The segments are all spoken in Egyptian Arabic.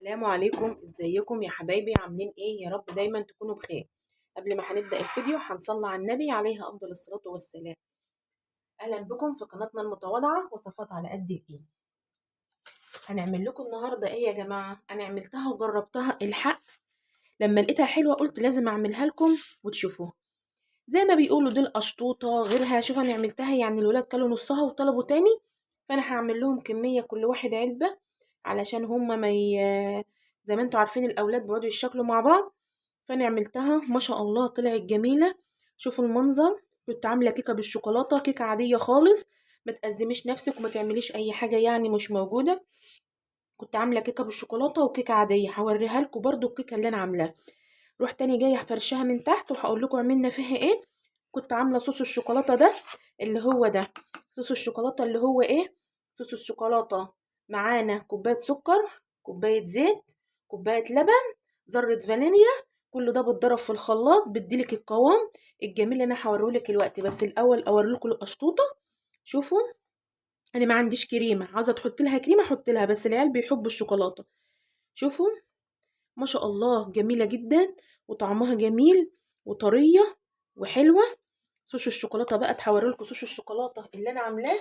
السلام عليكم، ازيكم يا حبايبي؟ عاملين ايه؟ يا رب دايما تكونوا بخير. قبل ما هنبدأ الفيديو هنصلي على النبي عليه افضل الصلاة والسلام. اهلا بكم في قناتنا المتواضعة وصفات على قد الايد. هنعمل لكم النهارده ايه يا جماعة؟ انا عملتها وجربتها، الحق لما لقيتها حلوة قلت لازم اعملها لكم وتشوفوها. زي ما بيقولوا دي القشطوطة غيرها. شوف انا عملتها، يعني الولاد كلوا نصها وطلبوا تاني، فانا هعمل لهم كمية كل واحد علبة، علشان هما ما زي ما انتوا عارفين الاولاد بيقعدوا يشكلوا مع بعض. فانا عملتها ما شاء الله طلعت جميلة. شوفوا المنظر. كنت عامله كيكة بالشوكولاته، كيكة عادية خالص، ما تأزميش نفسك وما تعمليش اي حاجة يعني مش موجودة. كنت عامله كيكة بالشوكولاته وكيكه عادية، هوريها لكم برده الكيكه اللي انا عاملاها. روح تاني جاية هفرشها من تحت وهقول لكم عملنا فيها ايه. كنت عامله صوص الشوكولاتة ده اللي هو ده صوص الشوكولاتة اللي هو ايه؟ صوص الشوكولاتة معانا كوباية سكر، كوباية زيت، كوباية لبن، ذره فانيليا، كل ده بتضرب في الخلاط بيديلك القوام الجميل اللي انا هوريهولك دلوقتي. بس الاول اوريلكم القشطوطه. شوفوا انا ما عنديش كريمة، عاوزه تحط لها كريمة حط لها، بس العيال بيحبوا الشوكولاتة. شوفوا ما شاء الله جميلة جدا وطعمها جميل وطريه وحلوه. صوص الشوكولاتة بقى هوريلكم صوص الشوكولاتة اللي انا عاملاه،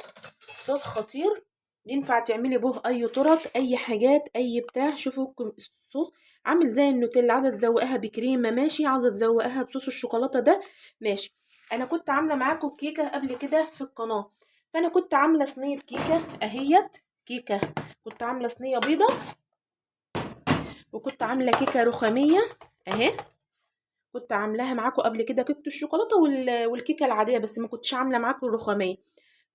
صوص خطير ينفع تعملي به اي طرط، اي حاجات، اي بتاع. شوفوا الصوص عامل زي النوتيلا، عاوزه تزوقها بكريمه ماشي، عاوزه تزوقها بصوص الشوكولاتة ده ماشي. انا كنت عامله معاكم كيكة قبل كده في القناة، فانا كنت عامله صينية كيكة اهيت، كيكة كنت عامله صينية بيضة، وكنت عامله كيكة رخاميه اهي، كنت عاملاها معاكم قبل كده، كيكة الشوكولاتة والكيكه العادية، بس ما كنتش عامله معاكم الرخاميه.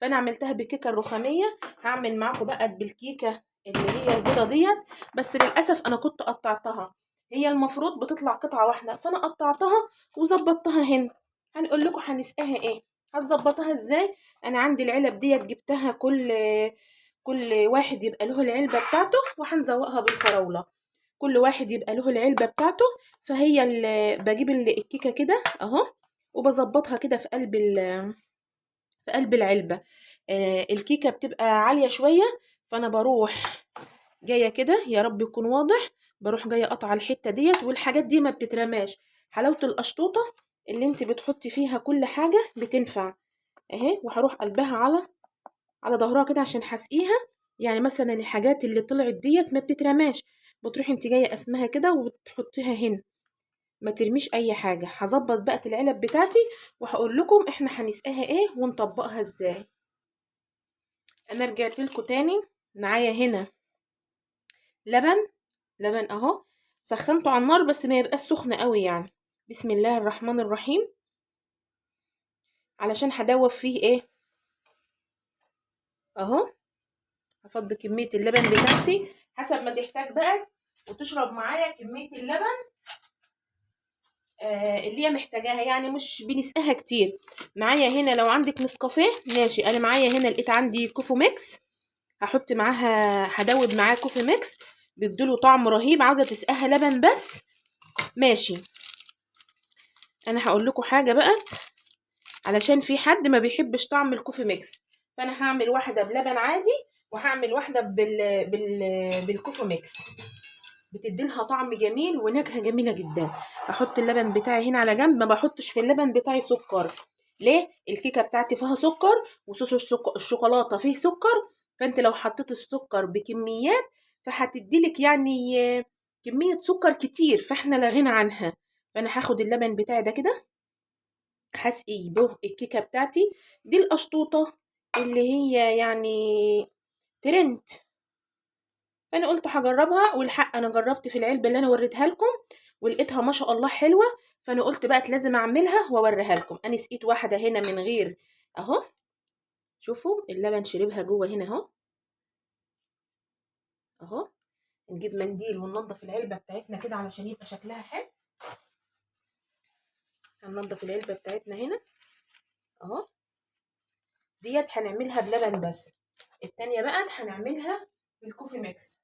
فانا عملتها بالكيكه الرخاميه، هعمل معاكم بقى بالكيكه اللي هي البيضة ديت، بس للاسف انا كنت قطعتها، هي المفروض بتطلع قطعه واحدة، فانا قطعتها وظبطتها هنا. هنقول لكم هنسقيها ايه، هتظبطها ازاي. انا عندي العلب ديت جبتها، كل واحد يبقى له العلبة بتاعته، وهنزوقها بالفراوله، كل واحد يبقى له العلبة بتاعته. فهي بجيب الكيكه كده اهو وبظبطها كده في قلب العلبة. الكيكه بتبقى عالية شوية، فانا بروح جاية كده، يا رب يكون واضح، بروح جاية قطع الحتة ديت. والحاجات دي ما بتترماش، حلاوة القشطوطه اللي انت بتحطي فيها كل حاجة بتنفع اهي. وهروح قلبها على ظهرها كده عشان هسقيها. يعني مثلا الحاجات اللي طلعت ديت ما بتترماش، بتروحي انت جاية قسمها كده وبتحطيها هنا، ما ترميش اي حاجة. هظبط بقى العلب بتاعتي وهقول لكم احنا هنسقيها ايه ونطبقها ازاي. انا رجعت لكم تاني، معايا هنا لبن، لبن اهو سخنته على النار بس ما يبقاش سخن قوي يعني. بسم الله الرحمن الرحيم، علشان هدوب فيه ايه اهو. هفضي كمية اللبن بتاعتي حسب ما تحتاج بقى، وتشرب معايا كمية اللبن اللي هي محتاجاها، يعني مش بنسقيها كتير. معايا هنا لو عندك نسكافيه ماشي، انا معايا هنا لقيت عندي coffee mix، هحط معاها، هدوب معاه coffee mix، بيديله طعم رهيب. عاوزه تسقيها لبن بس ماشي. انا هقول لكم حاجة بقى، علشان في حد ما بيحبش طعم ال coffee mix، فانا هعمل واحدة بلبن عادي وهعمل واحدة بال coffee mix، بتديلها طعم جميل ونكهه جميلة جدا. احط اللبن بتاعي هنا على جنب، ما بحطش في اللبن بتاعي سكر. ليه؟ الكيكه بتاعتي فيها سكر، وصوص الشوكولاتة فيه سكر، فانت لو حطيت السكر بكميات فهتديلك يعني كمية سكر كتير، فاحنا لا غنى عنها. فانا هاخد اللبن بتاعي ده كده هسقي به الكيكه بتاعتي دي، القشطوطه اللي هي يعني ترند، فانا قلت هجربها. والحق انا جربت في العلبة اللي انا وريتها لكم ولقيتها ما شاء الله حلوة، فانا قلت بقى لازم اعملها واوريها لكم. انا سقيت واحدة هنا من غير اهو، شوفوا اللبن شربها جوه هنا اهو اهو. نجيب منديل وننضف العلبة بتاعتنا كده علشان يبقى شكلها حلو. هننضف العلبة بتاعتنا هنا اهو. ديت هنعملها بلبن بس، التانية بقى هنعملها بال coffee mix،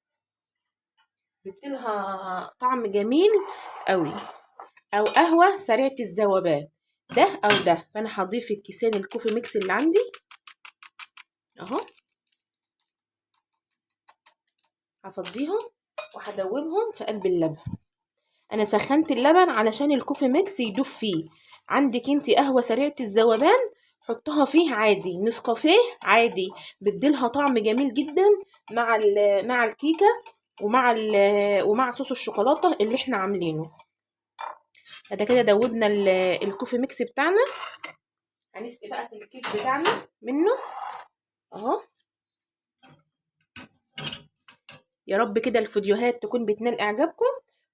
بتديلها طعم جميل قوي، او قهوة سريعة الذوبان، ده او ده. فانا هضيف الكيسين ال coffee mix اللي عندي اهو، هفضيهم وهدوبهم في قلب اللبن. انا سخنت اللبن علشان ال coffee mix يدوب فيه. عندك انت قهوة سريعة الذوبان حطها فيه عادي، نسكافيه عادي، بتديلها طعم جميل جدا مع الكيكه ومع صوص الشوكولاتة اللي احنا عاملينه. ده كده دوبنا ال coffee mix بتاعنا. هنسقي بقى الكيك بتاعنا منه اهو. يا رب كده الفيديوهات تكون بتنال اعجابكم،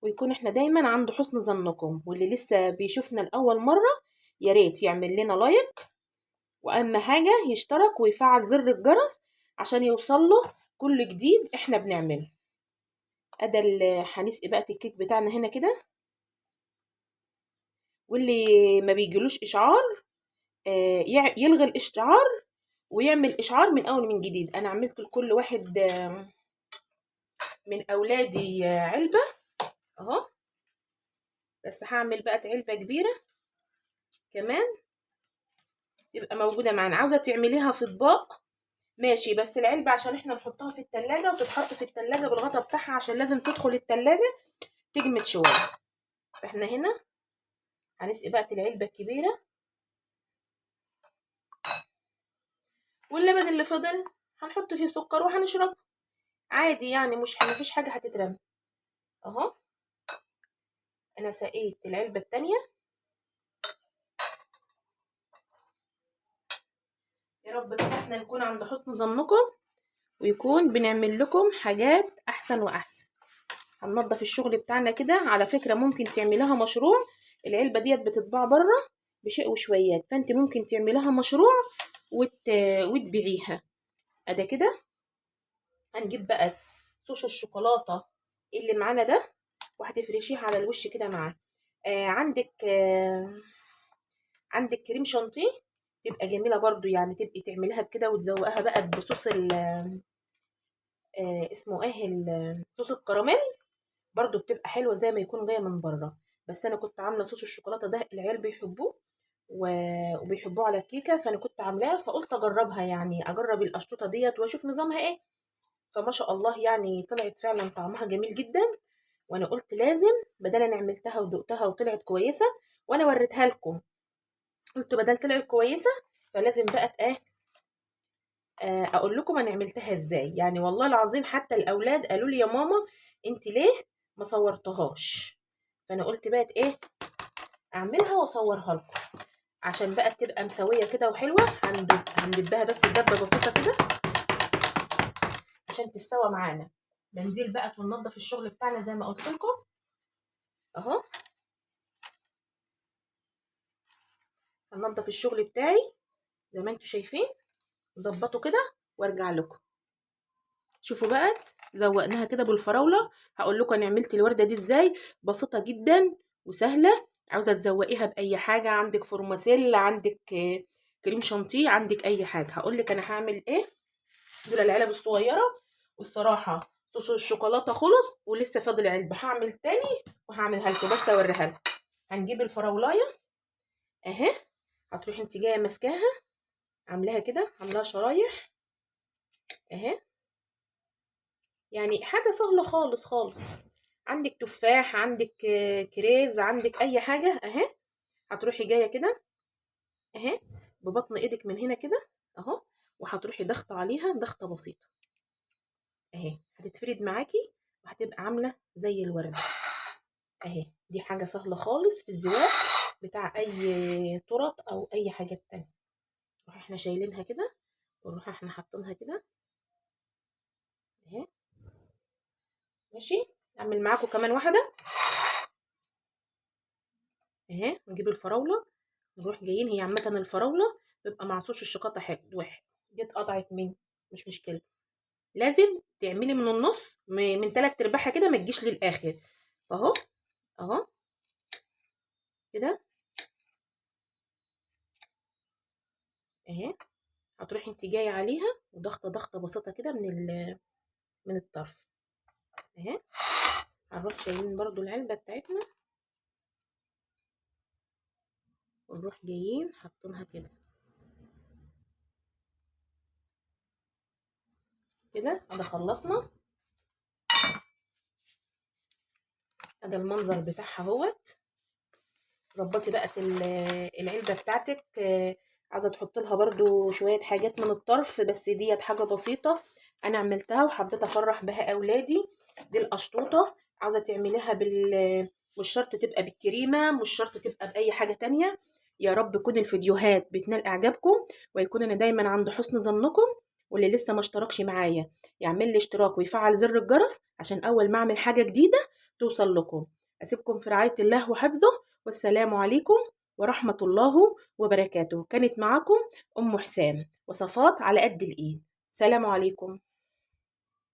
ويكون احنا دايما عند حسن ظنكم. واللي لسه بيشوفنا لاول مرة يا ريت يعمل لنا like، واهم حاجة يشترك ويفعل زر الجرس عشان يوصل له كل جديد احنا بنعمله. ادي هنسقي بقى الكيك بتاعنا هنا كده. واللي ما بيجيلوش اشعار يلغي الاشعار ويعمل اشعار من اول من جديد. انا عملت لكل واحد من اولادي علبة اهو، بس هعمل بقى علبة كبيرة كمان تبقى موجودة معانا. عاوزه تعمليها في اطباق ماشي، بس العلبة عشان احنا نحطها في التلاجة وتتحط في التلاجة بالغطا بتاعها، عشان لازم تدخل التلاجة تجمد شوية. فاحنا هنا هنسقي بقى العلبة الكبيرة، واللبن اللي فضل هنحط فيه سكر وهنشربه عادي، يعني مش مفيش حاجة هتترمي اهو. انا سقيت العلبة التانية. يا رب كده احنا نكون عند حسن ظنكم، ويكون بنعمل لكم حاجات احسن واحسن. هننضف الشغل بتاعنا كده. على فكرة ممكن تعملها مشروع، العلبة ديت بتتباع بره بشيء وشويات، فانت ممكن تعملها مشروع وتبيعيها. ادا كده هنجيب بقى صوص الشوكولاتة اللي معانا ده، وهتفرشيه على الوش كده معاه. عندك كريم شانتيه تبقى جميلة برضو، يعني تبقي تعمليها بكده وتزوقها بقى بصوص اسمه ايه، صوص الكراميل، برضو بتبقى حلوة زي ما يكون جاية من بره. بس انا كنت عامله صوص الشوكولاتة ده العيال بيحبوه وبيحبوه على الكيكه، فانا كنت عاملاه فقلت اجربها، يعني اجرب القشطوطه ديت واشوف نظامها ايه. فما شاء الله يعني طلعت فعلا طعمها جميل جدا، وانا قلت لازم بدل انا عملتها ودقتها وطلعت كويسة وانا وريتها لكم، قلت بدل طلعت كويسة فلازم بقى ايه اقول لكم انا عملتها ازاي. يعني والله العظيم حتى الاولاد قالوا لي يا ماما انت ليه ما صورتهاش، فانا قلت بقى ايه اعملها واصورها لكم عشان بقى تبقى مسويه كده وحلوه. هندبها بس دبه بسيطة كده عشان تستوى معانا. بنزيل بقى وننضف الشغل بتاعنا زي ما قلت لكم اهو. هننضف الشغل بتاعي زي ما انتم شايفين، ظبطه كده وارجع لكم. شوفوا بقى زوقناها كده بالفراوله. هقول لكم انا عملت الورده دي ازاي، بسيطة جدا وسهلة. عاوزه تزوقيها باي حاجة، عندك فورماسيل، عندك كريم شانتيه، عندك اي حاجة. هقول لك انا هعمل ايه. دول العلب الصغيرة، والصراحة صوص الشوكولاتة خلص ولسه فاضل علبة، هعمل تاني وهعملها لكم بس اوريها لكم. هنجيب الفراولايه اهي، هتروحي انت جاية ماسكاها عاملاها كده، عاملاها شرايح اهي، يعني حاجة سهلة خالص خالص. عندك تفاح، عندك كريز، عندك اي حاجة اهي. هتروحي جاية كده اهي ببطن ايدك من هنا كده اهو، وهتروحي ضغطه عليها ضغطه بسيطة اهي، هتتفرد معاكي وهتبقى عامله زي الورده اهي. دي حاجة سهلة خالص في الزواق بتاع اي طرق او اي حاجة تانية. نروح احنا شايلينها كده ونروح احنا حاطينها كده اهي. ماشي، اعمل معاكم كمان واحدة اهي. نجيب الفراوله نروح جايين، هي عامة الفراوله بيبقى مع صوص الشوكولاتة حلو واحد. جت قطعت مني مش مشكلة، لازم تعملي من النص، من 3 ارباعها كده، ما تجيش للاخر. اهو اهو كده اهي. هتروحي انت جاية عليها وضغطه ضغطه بسيطة كده من الطرف اهي. هنروح شايلين برضو العلبة بتاعتنا ونروح جايين حاطينها كده كده. انا خلصنا. هذا المنظر بتاعها اهوت. ظبطي بقى العلبة بتاعتك. عايزه تحط لها برده شوية حاجات من الطرف، بس ديت حاجة بسيطة انا عملتها وحبيت افرح بها اولادي. دي القشطوطه، عاوزه تعمليها مش شرط تبقى بالكريمه، مش شرط تبقى باي حاجة تانية. يا رب تكون الفيديوهات بتنال اعجابكم، ويكون انا دايما عند حسن ظنكم. واللي لسه ما اشتركش معايا يعمل لي اشتراك ويفعل زر الجرس عشان اول ما اعمل حاجة جديدة توصل لكم. اسيبكم في رعاية الله وحفظه، والسلام عليكم ورحمة الله وبركاته. كانت معاكم ام حسام، وصفات على قد الايد. سلام عليكم.